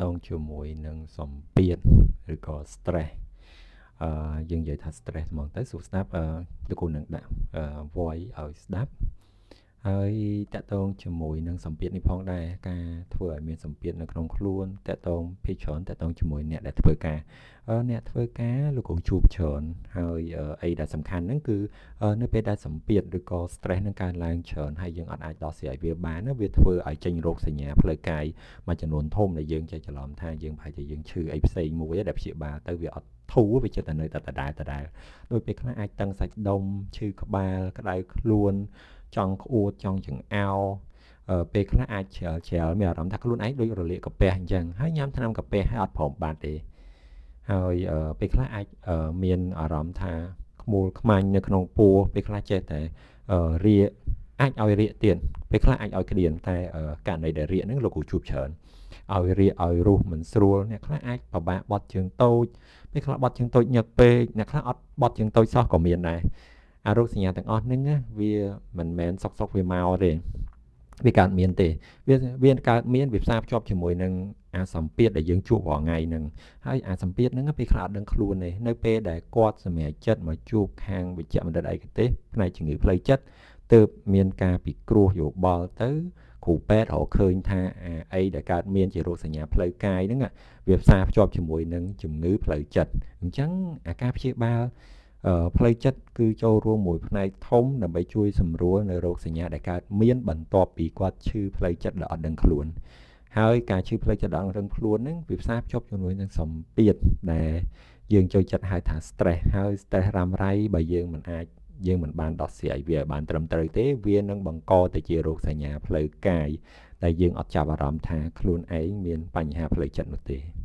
តងជាមួយនឹងសម្ពាធឬក៏ stress អឺយើងនិយាយថា stress ហ្មងទៅសួរស្ដាប់អឺលោកគ្រូនឹងដាក់ voice ឲ្យស្ដាប់ហើយតកតងជាមួយនឹងសម្ពាធនេះផងដែរការធ្វើឲ្យមានសម្ពាធនៅក្នុងខ្លួនតកតងភាគច្រើនតកតងជាមួយអ្នកដែលធ្វើការអ្នកធ្វើការលោកគ្រូជួបច្រើនហើយអីដែលសំខាន់ហ្នឹងគឺនៅពេលដែលសម្ពាធឬក៏ stress នឹងកើនឡើងច្រើនហើយយើងអត់អាចដោះស្រាយវាបានវាធ្វើឲ្យចេញរោគសញ្ញាផ្លូវកាយមួយចំនួនធំដែលយើងចេះច្រឡំថាយើងប្រហែលជាយើងឈឺអីផ្សេងមួយដែលព្យាបាលទៅវាអត់ធូរវាចិត្តតែនៅតែដដែលដដែលដោយពេលខ្លះអាចតឹងសាច់ដុំឈឺក្បាលក្តៅខ្លួនចង់ក្អួតចង់ចង្អោរពេលខ្លះអាចច្រាលច្រាលមានអារម្មណ៍ថាខ្លួនឯងដូចរលាកកាពះអញ្ចឹងហើយញ៉ាំថ្នាំកាពះហើយអត់ព្រមបានទេហើយពេលខ្លះអាចមានអារម្មណ៍ថាក្មូលខ្មាញ់នៅក្នុងពោះពេលខ្លះចេះតែរាកអាចឲ្យរាកទៀតពេលខ្លះអាចឲ្យក្តៀនតែករណីដែលរាកហ្នឹងលោកគ្រូជួបច្រើនឲ្យរាកឲ្យរស់មិនស្រួលអ្នកខ្លះអាចពិបាកបត់ជើងតូចពេលខ្លះបត់ជើងតូចញឹកពេកអ្នកខ្លះអត់បត់ជើងតូចសោះក៏មានដែរអារោគសញ្ញាទាំងអស់ហ្នឹងវាមិនមែនសុកសុកវាមកទេវាកើតមានទេវាវាកើតមានវាផ្សារភ្ជាប់ជាមួយនឹងអាសម្ពាធដែលយើងជួបរាល់ថ្ងៃហ្នឹងហើយអាសម្ពាធហ្នឹងពេលខ្លះអត់ដឹងខ្លួនទេនៅពេលដែលគាត់សម្រេចចិត្តមកជួបខាងវិជ្ជបណ្ឌិតឯកទេសផ្នែកជំងឺផ្លូវចិត្តទើបមានការពិគ្រោះយោបល់ទៅគ្រូពេទ្យរកឃើញថាអាអីដែលកើតមានជារោគសញ្ញាផ្លូវកាយហ្នឹងវាផ្សារភ្ជាប់ជាមួយនឹងជំងឺផ្លូវចិត្តអញ្ចឹងអាការព្យាបាលផ្លូវចិត្តគឺចូលរួមមួយផ្នែកធំដើម្បីជួយសម្រួលនៅរោគសញ្ញាដែលកើតមានបន្ទាប់ពីគាត់ឈឺផ្លូវចិត្តដែលអត់ដឹងខ្លួនហើយការឈឺផ្លូវចិត្តដែលអត់ដឹងខ្លួនហ្នឹងវាផ្សារភ្ជាប់ជាមួយនឹងសម្ពាធដែលយើងចូលចិត្តហៅថា stress ហើយ stress រ៉ាំរ៉ៃបើយើងមិនអាចយើងមិនបានដោះស្រាយវាឲ្យបានត្រឹមត្រូវទេវានឹងបង្កទៅជារោគសញ្ញាផ្លូវកាយដែលយើងអត់ចាប់អារម្មណ៍ថាខ្លួនឯងមានបញ្ហាផ្លូវចិត្តនោះទេ។